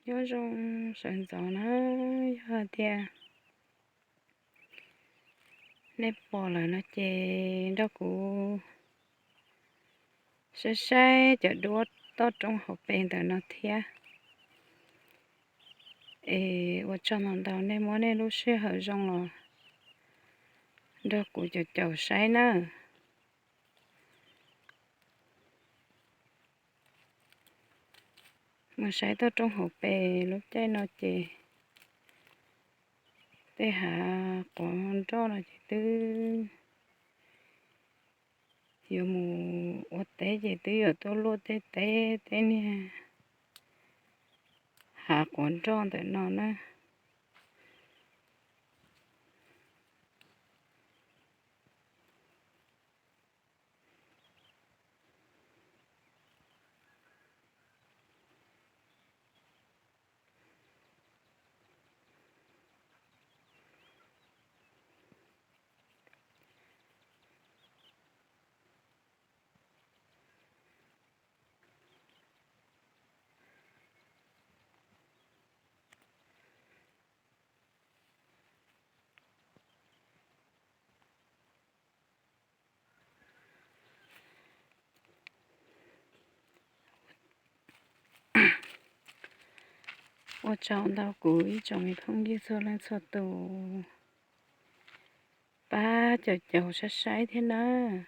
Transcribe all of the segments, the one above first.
Nyob zoo sawv ntxov na, yog hais tias nej pom lawm no ces nrog kuv saib saib cov duab toj roob hauv pes ntawm no thiab. Es ua tsaug ntau ntau nej muab nej lub sij hawm zoo los nrog kuv caum caum saib nawb. Mus saib toj roob hauv pes lub caij no ces tej hav quav nroj no ces twb yuav mus ua teb ces twb yuav tuaj luaj tej teb tej niag hav quav nroj ntawm no na. Ua tsaug ntau kuv ib tsoom me phooj ywg txhua leej txhua tus pab caum caum saib saib thiab nawb.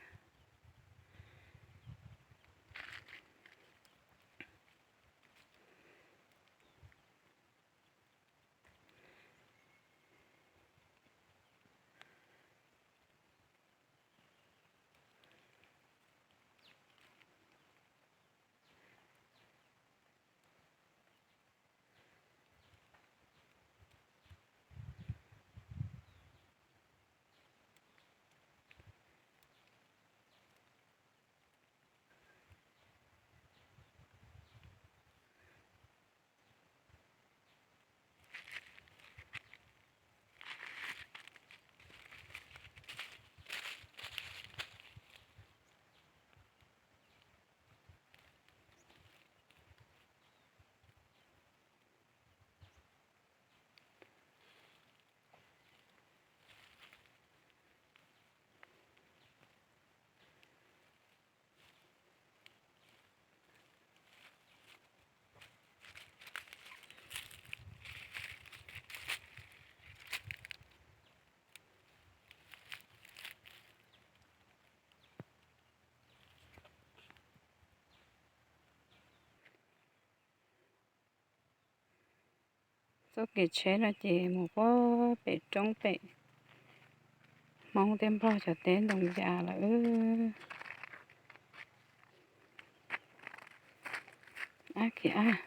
Txoj kev tsheb no ces mus puag pem roob pem Hmoob tej npog cov teb ntoo yas lawm. Ab kiv ab.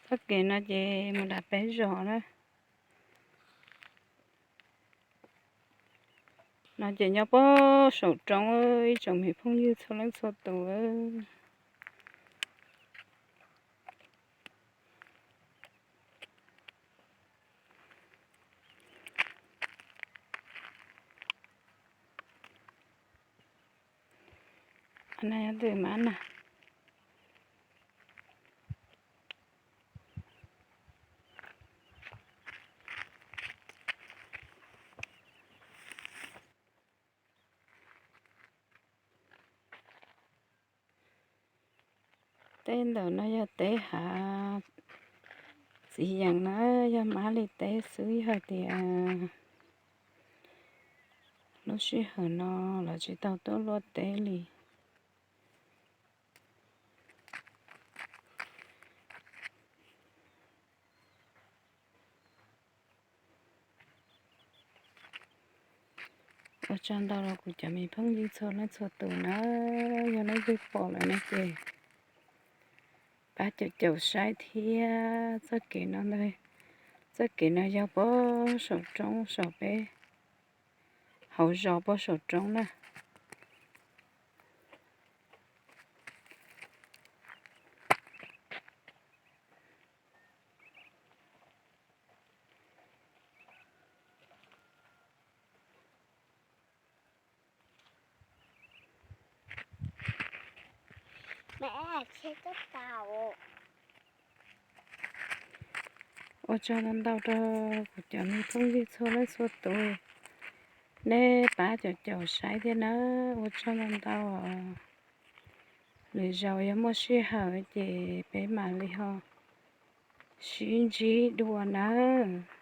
Txoj kev no ces mus nram peb zos na. No ces nyob puag saum roob ib tsoom me phooj ywg txhua leej txhua tus. Ntws mas na. Teb ntawm no yog teb hav txiv yeem na, yog mab li teb xwb, yog hais tias lub sij hawm no lawv tsis tau tuaj luaj teb li. Ua tsaug ntau rau kuv cov me phooj ywg txhua leej txhua tus na, yog leej twg pom lawm no ces pab caum caum saib thiab. Txoj kev no ntag, txoj kev no yog puag saum roob saum peb hauv zos puag saum roob na. Ua tsaug ntau ntau rau kuv cov me phooj ywg txhua leej txhua tus, nej pab caum caum saib thiab nawb, ua tsaug ntau ntau os. Lwm zaus yog muaj sij hawm ces peb mam li ho sib ntsib dua nawb.